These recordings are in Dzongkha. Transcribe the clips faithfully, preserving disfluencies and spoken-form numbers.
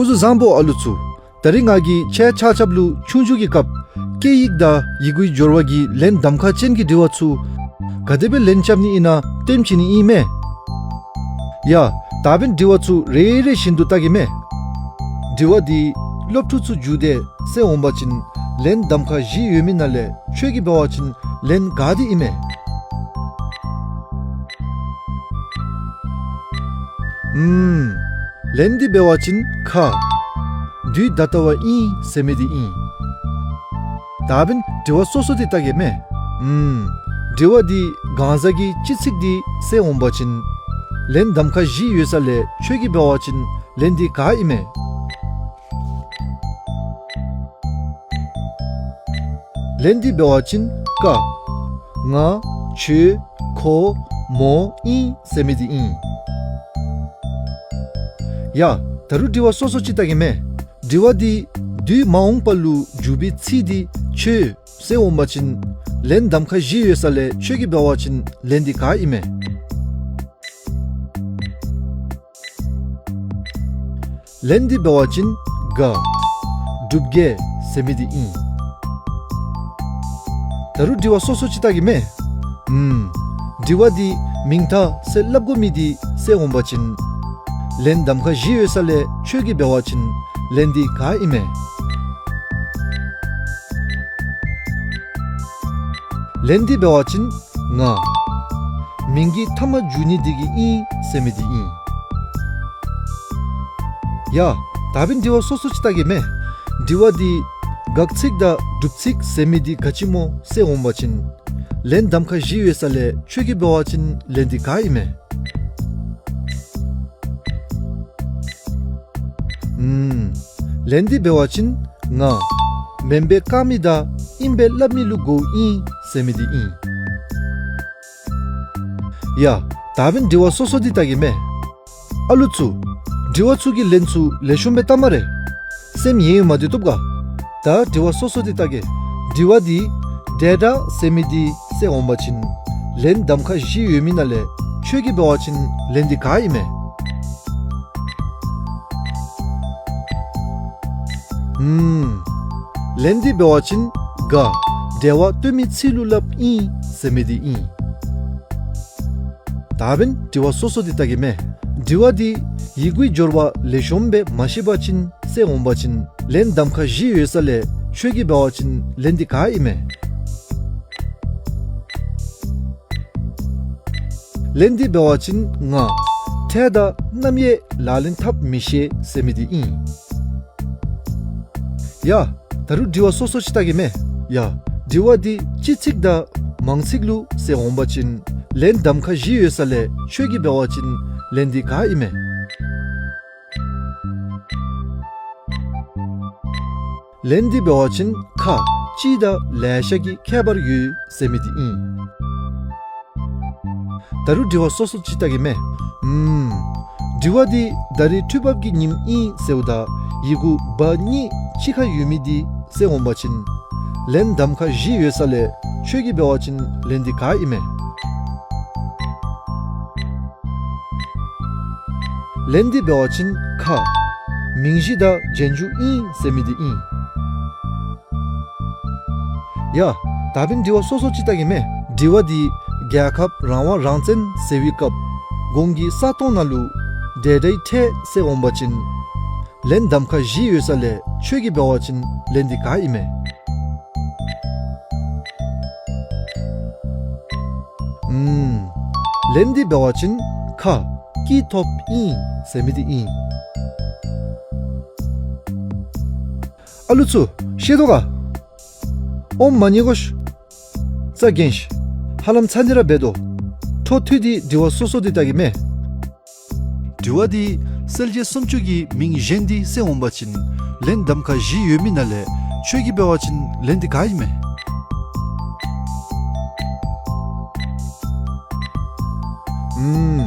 ཚུ་བཟང་པོ་ཨ་ལུ་ཚུ། ད་རིས་ང་གིས་ཁྱེད་ཆ་ཁྱབ་ལུ་ཆུང་ཆུང་གི་སྐབས་སྐད་ཡིག་དང་ཡི་གུའི་སྦྱོར་བ་གི་ལན་གདམ་ཁ་ཅན་གྱི་དྲི་བ་ཚུ་ག་དེ་སྦེ་ལན་རྐྱབ་ནི་ཨིན་ན་སྟོན་བྱིན་ནི་ཨིན་མས། ཡ། ད་འབདན་དྲི་བ་ཚུ་རེ་རེ་བཞིན་དུ་བལྟ་གེ་མས། དྲི་བ་འདི་སློབ་ཕྲུག་ཚུ་རྒྱུད་སྡེ་ཟེར་འོང་པ་ཅིན་ལན་གདམ་ཁ་བཞི་ཡོད་མི་ནང་ལས་ཁྱོད་ཀྱིས་འབད་བ་ཅིན་ལན་ག་འདི་ཨིན་མས། ཨུམ། ལན་འདི་འབད་བ་ཅིན་ཁ། དུས་ད་ལྟ་བ་ཨིན་ཟེར་མི་འདི་ཨིན། ད་འབདན་དྲི་བ་སོ་སོ་འདི་བལྟ་གེ་མས། ཨུམ། དྲི་བ་འདི་གང་ཟག་གི་སྤྱི་ཚིག་འདི་ཟེར་འོང་པ་ཅིན་ལན་གདམ་ཁ་བཞི་ཡོད་ས་ལས་ཁྱོད་ཀྱིས་འབད་བ་ཅིན་ལན་འདི་ག་ཨིན་མས། ལན་འདི་འབད་བ་ཅིན་ཀ། ང་། ཁྱོད། ཁོ། མོ་ཨིན་ཟེར་མི་འདི་ཨིན། ཡ། ད་རུང་དྲི་བ་སོ་སོ་ཅིག་བལྟ་གེ་མས། དྲི་བ་འདི་དུས་མ་འོངས་པ་ལུ་འཇུག་པའི་ཚིག་འདི་ཁྱོད་ཟེར་འོང་པ་ཅིན་ལན་གདམ་ཁ་བཞི་ཡོད་ས་ལས་ཁྱོད་ཀྱིས་འབད་བ་ཅིན་ལན་འདི་ག་ཨིན་མས། ལན་འདི་འབད་བ་ཅིན་ག། སྒྲུབ་རྒྱལ་ཟེར་མི་འདི་ཨིན། ད་རུང་དྲི་བ་སོ་སོ་ཅིག་བལྟ་གེ་མས། ཨུམ། དྲི་བ་འདི་མིང་མཐའ་ཟེར་སླབ་དགོ་མི་འདི་ཟེར་འོང་པ་ཅིན་ལན་གདམ་ཁ་བཞི་ཡོད་ས་ལས་ཁྱོད་ཀྱིས་འབད་བ་ཅིན་ལན་འདི་ག་ཨིན་མས། ལན་འདི་འབད་བ་ཅིན་ང་། མིང་གི་མཐའ་མ་འཇུག་ནི་འདི་གིས་ཨིན་ཟེར་མི་འདི་ཨིན། ཡ། ད་འབདན་དྲི་བ་སོ་སོ་ཅིག་བལྟ་གེ་མས། དྲི་བ་འདི་དགག་ཚིག་དང་སྒྲུབ་ཚིག་ཟེར་མི་འདི་ག་ཅི་སྨོ་ཟེར་འོང་པ་ཅིན་ལན་གདམ་ཁ་བཞི་ཡོད་ས་ལས་ཁྱོད་ཀྱིས་འབད་བ་ཅིན་ལན་འདི་ག་ཨིན་མས། ཨུམ། ལན་འདི་འབད་བ་ཅིན་ང་། མེན་པས་བཀག་མི་དང་ཨིན་པས་སླབ་མི་ལུ་གོཝ་ཨིན་ཟེར་མི་འདི་ཨིན། ཡ། ད་འབདན་དྲི་བ་སོ་སོ་འདི་བལྟ་གེ་མས། ཨ་ལུ་ཚུ། དྲི་བ་ཚུ་གི་ལན་ཚུ་ལེགས་ཤོམ་སྦེ་བལྟ་སྨ་རེ། སེམས་ཡེངས་ཡོད་མ་བདེ་བཏུབ་ག། ད་དྲི་བ་སོ་སོ་འདི་བལྟ་གེ། དྲི་བ་འདི་འབྲེལ་སྒྲ་ཟེར་མི་འདི་ཟེར་འོང་པ་ཅིན་ལན་གདམ་ཁ་བཞི་ཡོད་མི་ནང་ལས་ཁྱོད་ཀྱིས་འབད་བ་ཅིན་ལན་འདི་ག་ཨིན་མས། ཨུམ། ལན་འདི་འབད་བ་ཅིན་ག། འབྲེལ་བ་སྟོན་མི་ཚིག་ལུ་སླབ་ཨིན་ཟེར་མི་འདི་ཨིན། ད་འབདན་དྲི་བ་སོ་སོ་འདི་བལྟ་གེ་མས། དྲི་བ་འདི་ཡི་གུའི་སྦྱོར་བ་ལེགས་ཤོམ་སྦེ་མ་ཤེས་པ་ཅིན་ཟེར་འོང་པ་ཅིན་ལན་གདམ་ཁ་བཞི་ཡོད་ས་ལས་ཁྱོད་ཀྱིས་འབད་བ་ཅིན་ལན་འདི་ག་ཨིན་མས། ལན་འདི་འབད་བ་ཅིན་ང་། འཕྲལ་དང་རྣམ་དབྱེ་ལག་ལེན་འཐབ་མི་ཤེས་ཟེར་མི་འདི་ཨིན། ཡ། ད་རུང་དྲི་བ་སོ་སོ་ཅིག་བལྟ་གེ་མས། ཡ། དྲི་བ་འདི་སྤྱི་ཚིག་དང་མང་ཚིག་ལུ་ཟེར་འོང་པ་ཅིན་ལན་གདམ་ཁ་བཞི་ཡོད་ས་ལས་ཁྱོད་ཀྱིས་འབད་བ་ཅིན་ལན་འདི་ག་ཨིན་མས། ལན་འདི་འབད་བ་ཅིན་ཁ། སྤྱི་དང་ལེ་ཤ་གི་ཁྱད་པར་ཡོད་ཟེར་མི་འདི་ཨིན། ད་རུང་དྲི་བ་སོ་སོ་ཅིག་བལྟ་གེ་མས། ཨུམ། དྲི་བ་འདི་ད་རིས་འཕྲུལ་འབབ་ཀྱི་ཉིནམ་ཨིན་ཟེརཝ་ད་ཡི་གུ་བ་གཉིས་གཅིག་ཁར་ཡོད་མི་འདི་ཟེར་འོང་པ་ཅིན་ལན་གདམ་ཁ་བཞི་ཡོད་ས་ལས་ཁྱོད་ཀྱིས་འབད་བ་ཅིན་ལན་འདི་ག་ཨིན་མས། ལན་འདི་འབད་བ་ཅིན་ཁ། མིང་གཞི་དང་རྗེས་འཇུག་ཨིན་ཟེར་མི་འདི་ཨིན། ཡ། ད་འབདན་དྲི་བ་སོ་སོ་ཅིག་བལྟ་གེ་མས། དྲི་བ་འདི་རྒྱལ་ཁབ་རང་དབང་རང་བཙན་ཟེར་བའི་སྐབས་གོང་གི་ས་སྟོང་ནང་ལུ་འབྲེལ་སྒྲའི་ཕྲད་ཟེར་འོང་པ་ཅིན་ལན་གདམ་ཁ་བཞི་ཡོད་ས་ལས་ཁྱོད་ཀྱིས་འབད་བ་ཅིན་ལན་འདི་ག་ཨིན་མས། ཨུམ། ལན་འདི་འབད་བ་ཅིན་ཁ། སྐྱིད་ཐོབ་ཨིན་ཟེར་མི་འདི་ཨིན། ཨ་ལུ་ཚུ་ཤེས་དོ་ག། ཨོམ་མ་ཉལ་དགོ་ཤིག། རྩ་འགེངས་ཤིག། ཧ་ལམ་ཚར་ནི་ར་འབད་དོ། འཕྲོ་མཐུད་དེ་དྲི་བ་སོ་སོ་འདི་བལྟ་གེ་མས། དྲི་བ་འདི་གསལ་བྱེད་སུམ་ཅུ་གི་མིང་གཞན་འདི་ཟེར་འོང་པ་ཅིན་ལན་གདམ་ཁ་བཞི་ཡོད་མི་ནང་ལས་ཁྱོད་ཀྱིས་འབད་བ་ཅིན་ལན་འདི་ག་ཨིན་མས། ཨུམ།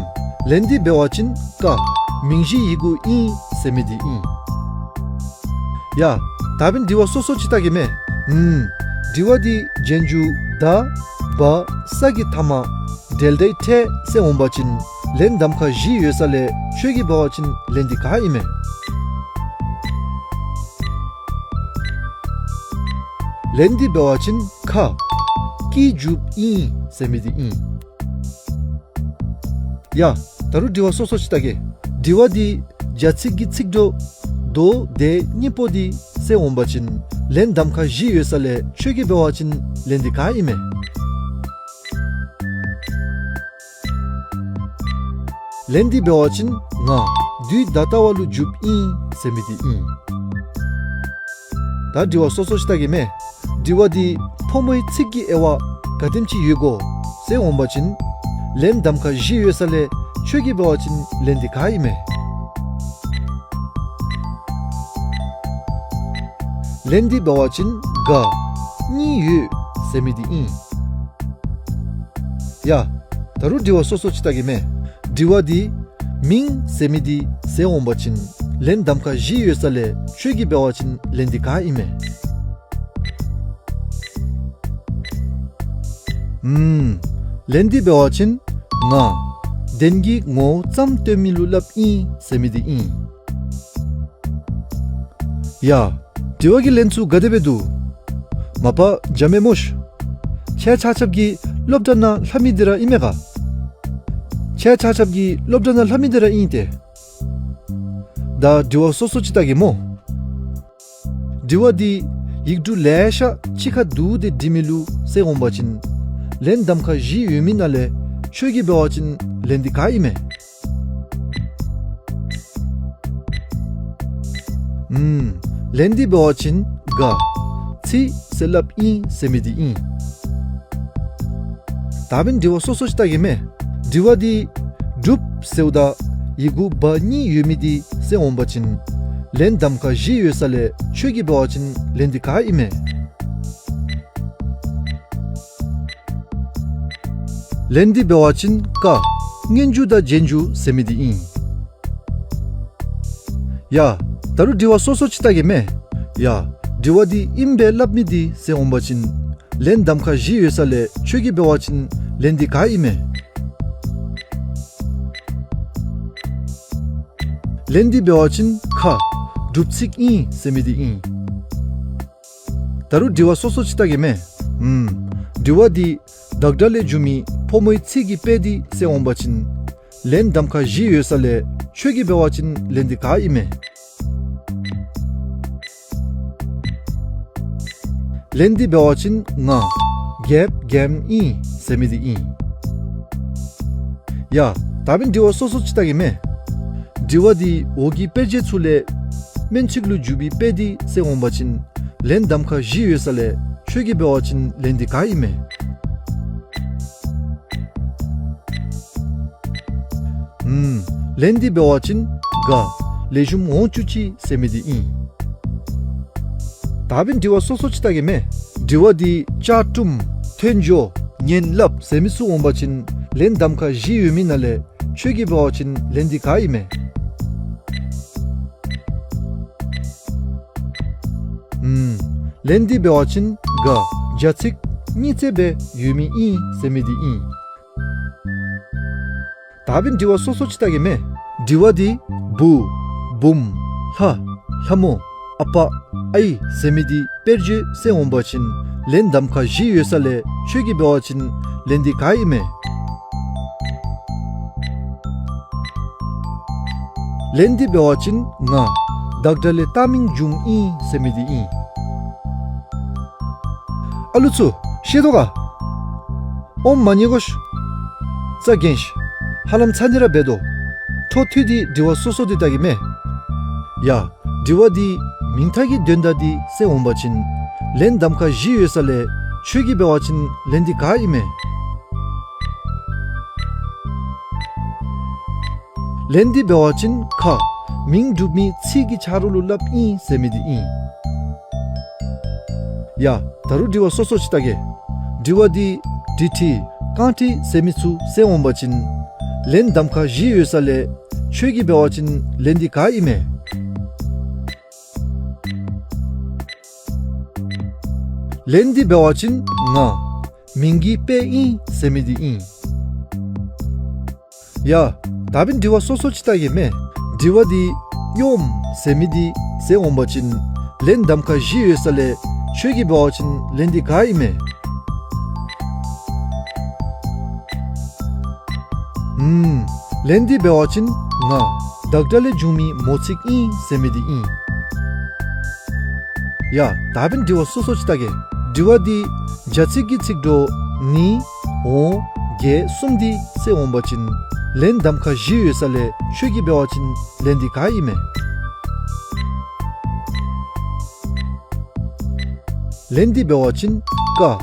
ལན་འདི་འབད་བ་ཅིན་ཀ། མིང་གཞི་ཡི་གུ་ཨིན་ཟེར་མི་འདི་ཨིན། ཡ། ད་འབདན་དྲི་བ་སོ་སོ་ཅིག་བལྟ་གེ་མས། ཨུམ། དྲི་བ་འདི་རྗེས་འཇུག་ད་བ་ས་གི་མཐའ་མ་འབྲེལ་སྒྲའི་ཕྲད་ཟེར་འོང་པ་ཅིན་ལན་གདམ་ཁ་བཞི་ཡོད་ས་ལས་ཁྱོད་ཀྱིས་འབད་བ་ཅིན་ལན་འདི་ག་ཨིན་མས། ལན་འདི་འབད་བ་ཅིན་ཁ། ཀྱི་མཇུགཔ་ཨིན་ཟེར་མི་འདི་ཨིན། ཡ། ད་རུང་དྲི་བ་སོ་སོ་ཅིག་བལྟ་གེ། དྲི་བ་འདི་བྱ་ཚིག་གི་ཚིག་གྲོགས་དོ་དེ་གཉིས་པོ་འདི་ཟེར་འོང་པ་ཅིན་ལན་གདམ་ཁ་བཞི་ཡོད་ས་ལས་ཁྱོད་ཀྱིས་འབད་བ་ཅིན་ལན་འདི་ག་ཨིན་མས། ལན་འདི་འབད་བ་ཅིན་ང་དུས་ད་ལྟ་བ་ལུ་མཇུགཔ་ཨིན་ཟེར་མི་འདི་ཨིན། ད་དྲི་བ་སོ་སོ་ཅིག་བལྟ་གེ་མས། དྲི་བ་འདི་ཕོ་མོའི་ཚིག་གི་དབྱེ་བ་ག་དེམ་ཅིག་ཡོད་གོ་ཟེར་འོང་པ་ཅིན་ལན་གདམ་ཁ་བཞི་ཡོད་ས་ལས་ཁྱོད་ཀྱིས་འབད་བ་ཅིན་ལན་འདི་ག་ཨིན་མས། ལན་འདི་འབད་བ་ཅིན་ག་གཉིས་ཡོད་ཟེར་མི་འདི་ཨིན། ཡ། ད་རུང་དྲི་བ་སོ་སོ་ཅིག་བལྟ་གེ་མས། དྲི་བ་འདི་མིང་ཟེར་མི་འདི་ཟེར་འོང་པ་ཅིན་ལན་གདམ་ཁ་བཞི་ཡོད་ས་ལས་ཁྱོད་ཀྱིས་འབད་བ་ཅིན་ལན་འདི་ག་ཨིན་མས། ཨུམ། ལན་འདི་འབད་བ་ཅིན་ང་དོན་གྱི་ངོ་བོ་ཙམ་སྟོན་མི་ལུ་སླབ་ཨིན་ཟེར་མི་འདི་ཨིན། ཡ། དྲི་བ་གི་ལན་ཚུ་ག་དེ་སྦེ་འདུག། མ་པ་འཇམ་དབྱངས་མོ་ཤ། ཁྱེད་ཆ་ཁྱབ་ཀྱི་སློབ་གྲྭ་ནང་ལྷབ་མི་འདི་ར་ཨིན་མས་ག། ཁྱེད་ཆ་ཁྱབ་ཀྱི་སློབ་གྲྭ་ནང་ལྷབ་མི་འདི་ར་ཨིན་ཏེ། ད་དྲི་བ་སོ་སོ་ཅིག་བལྟ་གེ་སྨོ། དྲི་བ་འདི་ཡིག་འབྲུ་ལེ་ཤ་གཅིག་ཁར་བསྡུ་སྟེ་འབྲི་མི་ལུ་ཟེར་འོང་པ་ཅིན་ལན་གདམ་ཁ་བཞི་ཡོད་མི་ནང་ལས་ཁྱོད་ཀྱིས་འབད་བ་ཅིན་ལན་འདི་ག་ཨིན་མས། ཨུམ། ལན་འདི་འབད་བ་ཅིན་ག་ཚིག་ཟེར་སླབ་ཨིན་ཟེར་མི་འདི་ཨིན། ད་འབདན་དྲི་བ་སོ་སོ་ཅིག་བལྟ་གེ་མས། དྲི་བ་འདི་སྒྲུབ་ཟེརཝ་ད་ཡི་གུ་བ་གཉིས་ཡོད་མི་འདི་ཟེར་འོང་པ་ཅིན་ལན་གདམ་ཁ་བཞི་ཡོད་ས་ལས་ཁྱོད་ཀྱིས་འབད་བ་ཅིན་ལན་འདི་ག་ཨིན་མས། ལན་འདི་འབད་བ་ཅིན་ཀ་སྔོན་འཇུག་དང་རྗེས་འཇུག་ཟེར་མི་འདི་ཨིན། ཡ། ད་རུང་དྲི་བ་སོ་སོ་ཅིག་བལྟ་གེ་མས། ཡ། དྲི་བ་འདི་ཨིནམ་སྦེ་སླབ་མི་འདི་ཟེར་འོང་པ་ཅིན་ལན་གདམ་ཁ་བཞི་ཡོད་ས་ལས་ཁྱོད་ཀྱིས་འབད་བ་ཅིན་ལན་འདི་ག་ཨིན་མས། ལན་འདི་འབད་བ་ཅིན་ཁ་སྒྲུབ་ཚིག་ཨིན་ཟེར་མི་འདི་ཨིན། ད་རུང་དྲི་བ་སོ་སོ་ཅིག་བལྟ་གེ་མས། ཨུམ། དྲི་བ་འདི་བདག་སྒྲ་ལས་འབྱུང་མི་ཕོ་མོའི་ཚིག་གི་དཔེ་འདི་ཟེར་འོང་པ་ཅིན་ལན་གདམ་ཁ་བཞི་ཡོད་ས་ལས་ཁྱོད་ཀྱིས་འབད་བ་ཅིན་ལན་འདི་ག་ཨིན་མས། ལན་འདི་འབད་བ་ཅིན་ང་རྒྱལཔོ་རྒྱལམོ་ཨིན་ཟེར་མི་འདི་ཨིན། ཡ། ད་འབདན་དྲི་བ་སོ་སོ་ཅིག་བལྟ་གེ་མས། དྲི་བ་འདི་འོག་གི་དཔེར་བརྗོད་ཚུ་ལས་སྨོན་ཚིག་ལུ་འཇུག་པའི་དཔེ་འདི་ཟེར་འོང་པ་ཅིན་ལན་གདམ་ཁ་བཞི་ཡོད་ས་ལས་ཁྱོད་ཀྱིས་འབད་བ་ཅིན་ལན་འདི་ག་ཨིན་མས། ཨུམ། ལན་འདི་འབད་བ་ཅིན་ག་ལེགས་ཤོམ་འོང་བཅུག་ཅི་ཟེར་མི་འདི་ཨིན། ད་འབདན་དྲི་བ་སོ་སོ་ཅིག་བལྟ་གེ་མས། དྲི་བ་འདི་བཅའ་སྒྲུབ་མཐུན་སྦྱོར་ཉན་སླབ་ཟེར་མི་ཚུ་འོང་པ་ཅིན་ལན་གདམ་ཁ་བཞི་ཡོད་མི་ནང་ལས་ཁྱོད་ཀྱིས་འབད་བ་ཅིན་ལན་འདི་ག་ཨིན་མས། ཨུམ། ལན་འདི་འབད་བ་ཅིན་ག་བྱ་ཚིག་གཉིས་བརྩེགས་སྦེ་ཡོད་མི་ཨིན་ཟེར་མི་འདི་ཨིན། ད་འབདན་དྲི་བ་སོ་སོ་ཅིག་བལྟ་གེ་མས། དྲི་བ་འདི་བུ་བུམོ་ལྷ་ལྷ་མོ་ཨ་པ་ཨའི་ཟེར་མི་འདི་དཔེར་བརྗོད་ཟེར་འོང་པ་ཅིན་ལན་གདམ་ཁ་བཞི་ཡོད་ས་ལས་ཁྱོད་ཀྱིས་འབད་བ་ཅིན་ལན་འདི་ག་ཨིན་མས། ལན་འདི་འབད་བ་ཅིན་ང་བདག་སྒྲ་ལས་བཏགས་མིང་འབྱུང་ཨིན་ཟེར་མི་འདི་ཨིན། ཨ་ལུ་ཚུ་ཤེས་དོ་ག། ཨོམ་མ་ཉལ་དགོ་ཤིག། རྩྭ་གྱོན་ཤིག། ཧ་ལམ་ཚར་ནི་ར་འབད་དོ། འཕྲོ་མཐུད་དེ་དྲི་བ་སོ་སོ་འདི་བལྟ་གེ་མས། ཡ། དྲི་བ་འདི་མིང་མཐའ་གི་དོན་དག་འདི་ཟེར་འོང་པ་ཅིན་ལན་གདམ་ཁ་བཞི་ཡོད་ས་ལས་ཁྱོད་ཀྱིས་འབད་བ་ཅིན་ལན་འདི་ག་ཨིན་མས། ལན་འདི་འབད་བ་ཅིན་ཁ་མིང་སྒྲུབ་མི་ཚིག་གི་ཆ་རོགས་ལུ་སླབ་ཨིན་ཟེར་མི་འདི་ཨིན། ཡ། ད་རུང་དྲི་བ་སོ་སོ་ཅིག་བལྟ་གེ། དྲི་བ་འདི་འབྲི་ཁྲི་རྐང་ཁྲི་ཟེར་མི་ཚུ་ཟེར་འོང་པ་ཅིན་ལན་གདམ་ཁ་བཞི་ཡོད་ས་ལས་ཁྱོད་ཀྱིས་འབད་བ་ཅིན་ལན་འདི་ག་ཨིན་མས། ལན་འདི་འབད་བ་ཅིན་ང་མིང་གི་དཔེ་ཨིན་ཟེར་མི་འདི་ཨིན། ཡ། ད་འབདན་དྲི་བ་སོ་སོ་ཅིག་བལྟ་གེ་མས། དྲི་བ་འདི་གཡོགམོ་ཟེར་མི་འདི་ཟེར་འོང་པ་ཅིན་ལན་གདམ་ཁ་བཞི་ཡོད་ས་ལས་ ཁྱོད་ཀྱིས་འབད་བ་ཅིན་ལན་འདི་ག་ཨིན་མས། ཨུམ། ལན་འདི་འབད་བ་ཅིན་ང་བདག་སྒྲ་ལས་འབྱུང་མི་མོ་ཚིག་ཨིན་ཟེར་མི་འདི་ཨིན། ཡ། ད་འབདན་དྲི་བ་སོ་སོ་ཅིག་བལྟ་གེ། དྲི་བ་འདི་བྱ་ཚིག་གི་ཚིག་གྲོགས་ནི་འོང་གེ་གསུམ་འདི་ཟེར་འོང་པ་ཅིན་ལན་གདམ་ཁ་བཞི་ཡོད་ས་ལས་ཁྱོད་ཀྱིས་འབད་བ་ཅིན་ལན་འདི་ག་ཨིན་མས། ལན་འདི་འབད་བ་ཅིན་ཀ།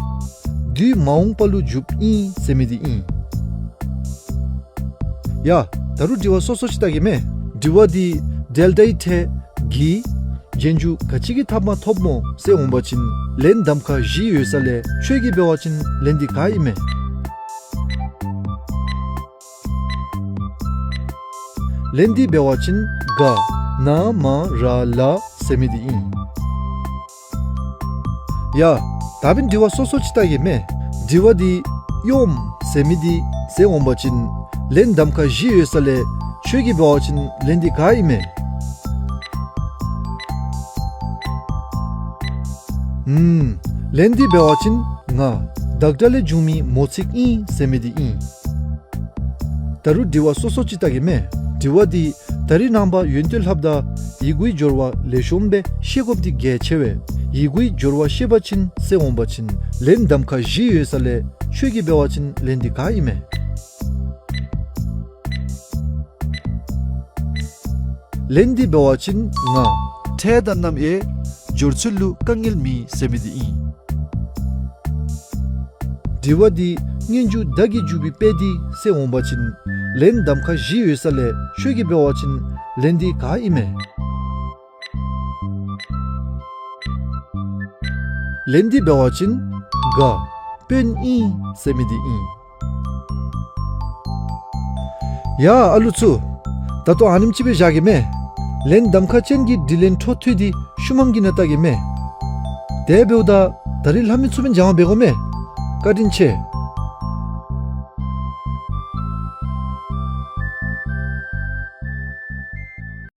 དུས་མ་འོངས་པ་ལུ་འཇུགཔ་ཨིན་ཟེར་མི་འདི་ཨིན། ཡ། ད་རུང་དྲི་བ་སོ་སོ་ཅིག་བལྟ་གེ་མས། དྲི་བ་འདི་འབྲེལ་སྒྲའི་ཕྲད་གི་རྗེས་འཇུག་ག་ཅི་གི་ཐ་མ་ཐོབ་སྨོ་ཟེར་འོང་པ་ཅིན་ལན་གདམ་ཁ་བཞི་ཡོད་ས་ལས་ཁྱོད་ཀྱིས་འབད་བ་ཅིན་ལན་འདི་ག་ཨིན་མས། ལན་འདི་འབད་བ་ཅིན་ག་ན་མ་ར་ལ་ཟེར་མི་འདི་ཨིན། ཡ། ད་འབདན་དྲི་བ་སོ་སོ་ཅིག་བལྟ་གེ་མས། དྲི་བ་འདི་གཡོནམ་ཟེར་མི་འདི་ཟེར་འོང་པ་ཅིན་ལན་གདམ་ཁ་བཞི་ཡོད་ས་ལས་ཁྱོད་ཀྱིས་འབད་བ་ཅིན་ལན་འདི་ག་ཨིན་མས། ཨུམ། ལན་འདི་འབད་བ་ཅིན་ང་བདག་སྒྲ་ལས་འབྱུང་མི་མོ་ཚིག་ཨིན་ཟེར་མི་འདི་ཨིན། ད་རུང་དྲི་བ་སོ་སོ་ཅིག་བལྟ་གེ་མས། དྲི་བ་འདི་ད་རིས་ནངས་པ་ཡོན་ཏན་ལྷབ་ད་ཡི་གུའི་སྦྱོར་བ་ལེགས་ཤོམ་སྦེ་ཤེས་དགོཔ་འདི་གལ་ཆེ་བས། ཡི་གུའི་སྦྱོར་བ་ཤེས་པ་ཅིན་ཟེར་འོང་པ་ཅིན་ལན་གདམ་ཁ་བཞི་ཡོད་ས་ལས་ཁྱོད་ཀྱིས་འབད་བ་ཅིན་ལན་འདི་ག་ཨིན་མས། ལན་འདི་འབད་བ་ཅིན་ང་ཕྲད་དང་རྣམ་དབྱེ་སྦྱོར་ཚུལ་ལུ་དཀའ་ངལ་མེད་ཟེར་མི་འདི་ཨིན། དྲི་བ་འདི་སྔོན་འཇུག་ད་གིས་འཇུག་པའི་དཔེ་འདི་ཟེར་འོང་པ་ཅིན་ལན་གདམ་ཁ་བཞི་ཡོད་ས་ལས་ཁྱོད་ཀྱིས་འབད་བ་ཅིན་ལན་འདི་ག་ཨིན་མས། ལན་འདི་འབད་བ་ཅིན་ག་དཔོན་ཨིན་ཟེར་མི་འདི་ཨིན། ཡ་ཨ་ལུ་ཚུ། ད་ལྟོ་ཨ་ནེམ་ཅིག་སྦེ་བཞག་གེ་མས། ལན་གདམ་ཁ་ཅན་གྱི་དྲི་ལན་འཕྲོ་མཐུད་དེ་ཤུལ་མམ་གྱི་ནང་བལྟ་གེ་མས། དེ་འབདཝ་ད་ད་རིས་ལྷབ་མི་ཚུ་མེན་སྦྱང་བ་འབད་དགོ་མས། བཀའ་དྲིན་ཆེ།